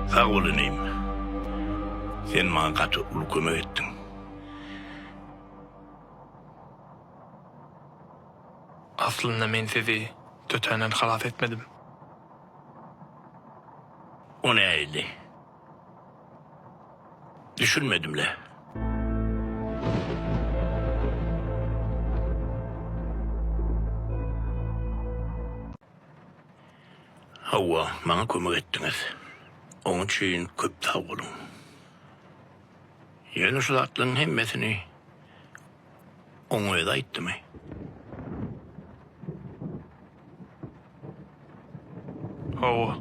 Sag bol inim. Sen maňa gaty uly kömek etdiň. Aslynda men sizi tötänden halas etmedim. O nähili? Düşünmedim-le. Hawa, maňa kömek etdiňiz. Oň üçin köp sag boluň. Ýöne şu zatlaryň hemmesini oň özi aýtdymy? Hawa.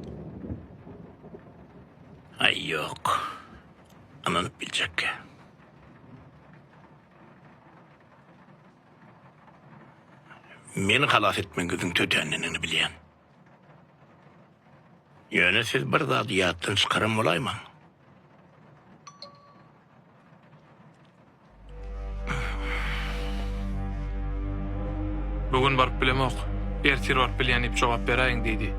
Aý ýok. Ynanyp biljekkä. Meni halas etmegiňiziň tötänligini bilýän. Ýöne siz bir zady ýatdan çykaran bolaýmaň. Bu gün baryp bilemok, ertir baryp bilýän diýip jogap beräýiň diýdi.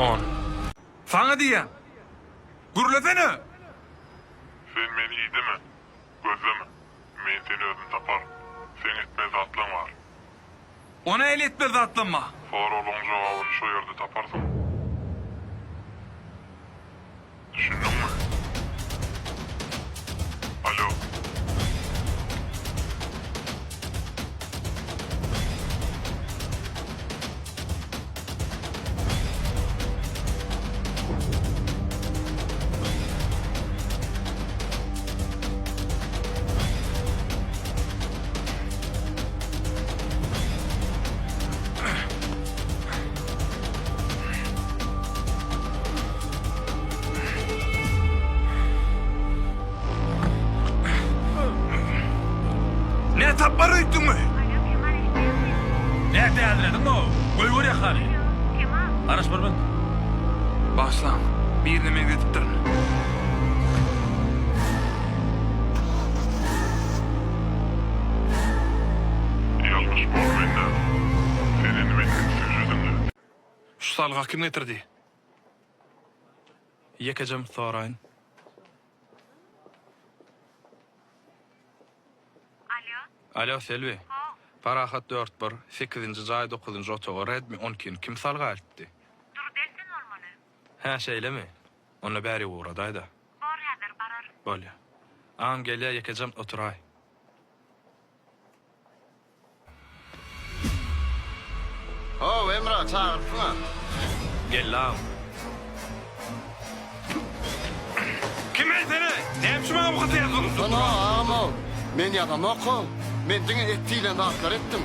On. Saňa diýýän! Gürlesene! Sen meni ideme, gözleme. Men seni özüm taparyn. Seň etmeli zatlaň bar. O nähili etmeli zatlam bar? Soraglaň jogabyny şo ýerde taparsyň. Düşündiňmi? Alo. Ne tapar öýtdüňmi? Ne dälirediň o? Goýber ýakany. Garaş bir minut. Bagyşlaň, birine meňzedipdirin. Ýalňyş bor mende. Sen indi meniň ünsüje diňle. Şu salga kim getirdi? Ýekejem soraýyn. Alýo. Alýo, Selbi. How. Parahat dört bir, sekizinji jaý dokuzynjy otaga Redmi on ikini kim salga eltdi? Durdy elten bolmaly. Hä, şeýlemi? Onda bäri ugradaý-da. Bor häzir bararyn. Bolýa. Agam gelýä ýekejem oturaý. How, Emra, çagyrypsyň-a. Geldi agam. Kim ensene? Näme üçin maňa bu haty ýazdyň? Ana, agam-ow, men ýazamok-how. Men diňe et diýlen zatlary etdim.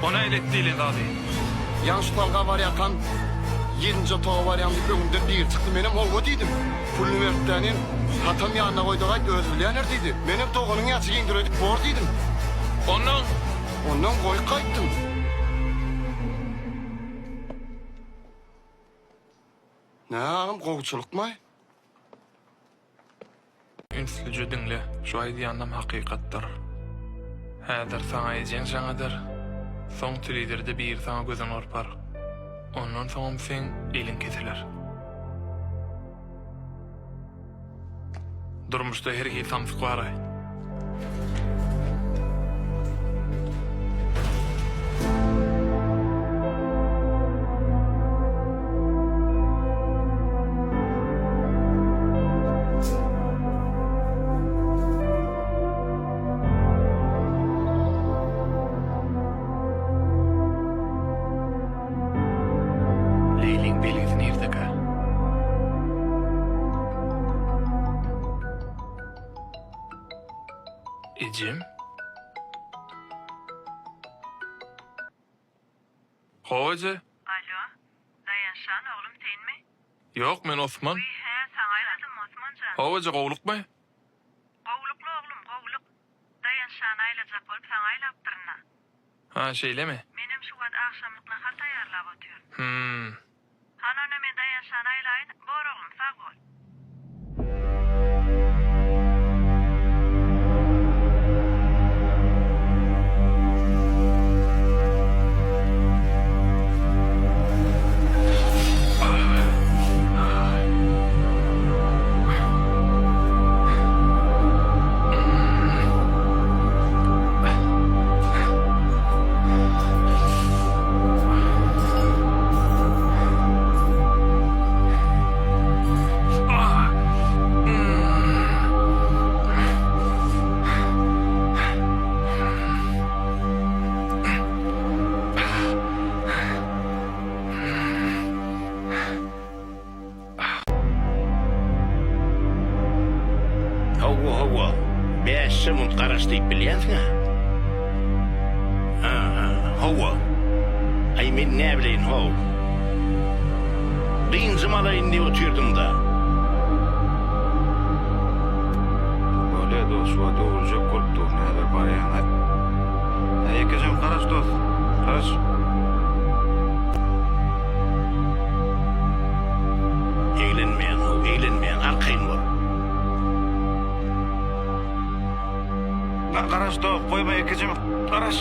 O nähili et diýlen zady? Ýaňy şu salga barýarkam, ýedinji otaga barýaň diýip öňümden biri çykdy. Menem howwa diýdim. Puluny berip-dä, Hatam ýanyna goý-da gaýt, özi bilýändir diýdi. Menem doganyň ýaçy giňdir öýdüp bor diýdim. Onnoň? Onnoň goýup gaýtdym. Nä agam, gowuçylykmaý? Ünslüje diňle, şu aýdýanlam hakykatdyr. Häzir saňa ejeň jaň eder, soň telewizorda biri saňa gözüni gyrpar. Ondan soňam seň eliň kesiler. Durmuşda her hili samsyk bar-aý. Leýliň belgisi nirdekä? Ejem? Hawa eje. Alo, Daýanşan oglum senmi? Ýok, men Osman. Wiý, hä, saňa aýladym Osman jan. Hawa eje, gowlukmy? Gowlukly oglum, gowluk. Daýanşany aýlajak bolýan. bolup saňa aýlapdyryn-a. Ha, şeýlemi? Menem şu wagt agşamlyk nahar taýýarlap otyryn. Hüm. Hany onda men Daýanşany aýlaýyn. Bor oglum, sag bol. Hawa, hawa, bäşje munt garaş diýip bilýänsiň-ä. Ha, ha, hawa. Aý, men näbileýin, how. Dynjym alaýyn diýip otyrdym-da. Bolýa dos şu wagt öwrüljek bolup durun häzir barýan. Aý ýekejem garaş dos. Garaş. Eglenmeýän how, eglenmeýän, arkaýyn bol. Garaş dos, goýma ýekejem garaş.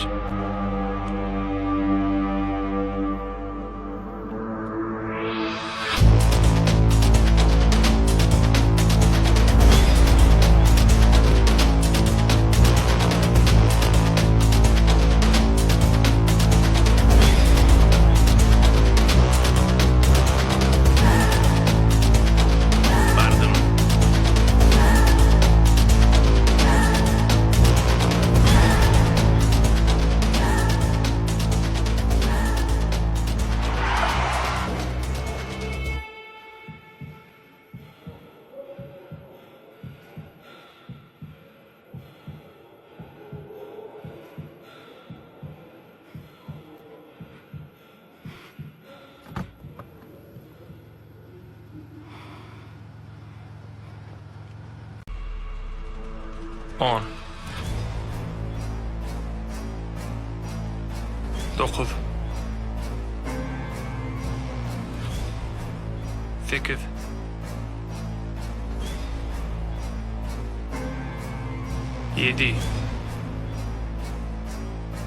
Bardym. On. Dokuz. Sekiz. Ýedi.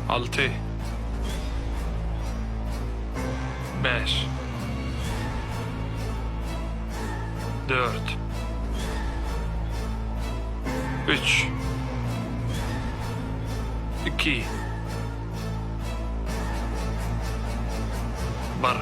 Alty. Bäş. Dört. Üç. Iki. Bir.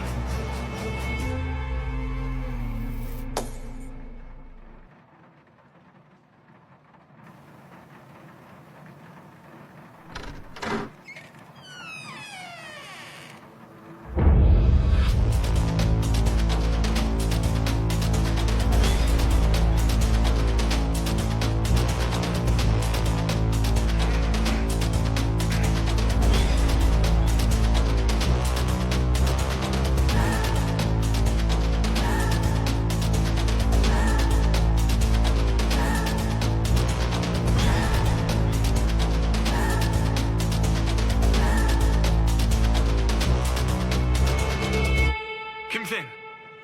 Kim sen?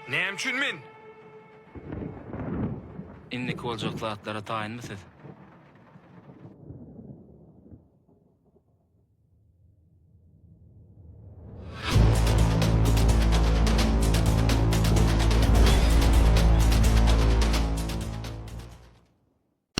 Näme üçin men? Indiki boljak zatlara taýynmy siz?